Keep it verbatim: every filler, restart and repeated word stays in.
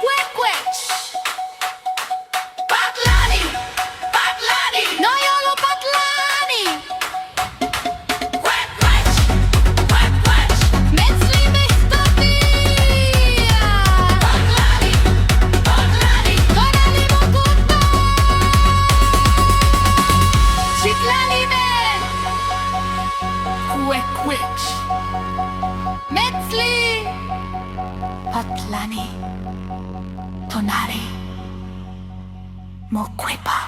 Kwek, kwek. Patlani! Patlani! No jõulu patlani! Kwek, kwek! Kwek, kwek! Metsli mihta pia! Patlani! Patlani! Tonali mu kupa! Tsitlani me! Kwek, kwek! Metsli! Patlani! Tonali mu kupa!